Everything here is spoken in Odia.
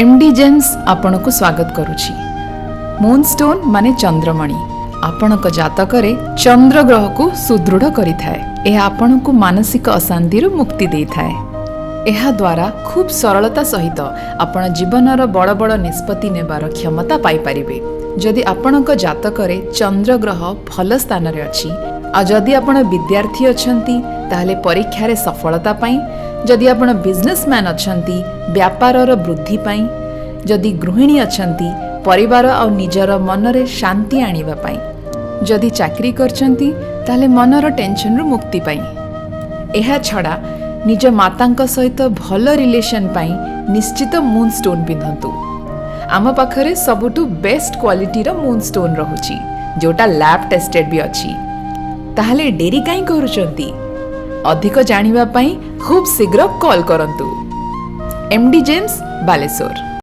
ଏମ୍ ଡି ଜେମ୍ସ ଆପଣଙ୍କୁ ସ୍ୱାଗତ କରୁଛି। ମୁନ୍ ଷ୍ଟୋନ୍ ମାନେ ଚନ୍ଦ୍ରମଣି ଆପଣଙ୍କ ଜାତକରେ ଚନ୍ଦ୍ର ଗ୍ରହକୁ ସୁଦୃଢ଼ କରିଥାଏ। ଏହା ଆପଣଙ୍କୁ ମାନସିକ ଅଶାନ୍ତିରୁ ମୁକ୍ତି ଦେଇଥାଏ। ଏହା ଦ୍ୱାରା ଖୁବ୍ ସରଳତା ସହିତ ଆପଣ ଜୀବନର ବଡ଼ ବଡ଼ ନିଷ୍ପତ୍ତି ନେବାର କ୍ଷମତା ପାଇପାରିବେ। ଯଦି ଆପଣଙ୍କ ଜାତକରେ ଚନ୍ଦ୍ର ଗ୍ରହ ଭଲ ସ୍ଥାନରେ ଅଛି ଆଉ ଯଦି ଆପଣ ବିଦ୍ୟାର୍ଥୀ ଅଛନ୍ତି, ତାହେଲେ ପରୀକ୍ଷାରେ ସଫଳତା ପାଇଁ, ଯଦି ଆପଣ ବିଜନେସମ୍ୟାନ୍ ଅଛନ୍ତି, ବ୍ୟାପାରର ବୃଦ୍ଧି ପାଇଁ, ଯଦି ଗୃହିଣୀ ଅଛନ୍ତି, ପରିବାର ଆଉ ନିଜର ମନରେ ଶାନ୍ତି ଆଣିବା ପାଇଁ, ଯଦି ଚାକିରି କରିଛନ୍ତି, ତାହେଲେ ମନର ଟେନସନରୁ ମୁକ୍ତି ପାଇଁ, ଏହା ଛଡ଼ା ନିଜ ମାତାଙ୍କ ସହିତ ଭଲ ରିଲେସନ୍ ପାଇଁ ନିଶ୍ଚିତ ମୁନ୍ ଷ୍ଟୋନ୍ ପିନ୍ଧନ୍ତୁ। ଆମ ପାଖରେ ସବୁଠୁ ବେଷ୍ଟ କ୍ୱାଲିଟିର ମୁନ୍ ଷ୍ଟୋନ୍ ରହୁଛି, ଯୋଉଟା ଲ୍ୟାବ୍ ଟେଷ୍ଟେଡ୍ ବି ଅଛି। ତାହେଲେ ଡେରି କାହିଁ କରୁଛନ୍ତି? ଅଧିକ ଜାଣିବା ପାଇଁ ଖୁବ୍ ଶୀଘ୍ର କଲ୍ କରନ୍ତୁ। M D James, Balasore.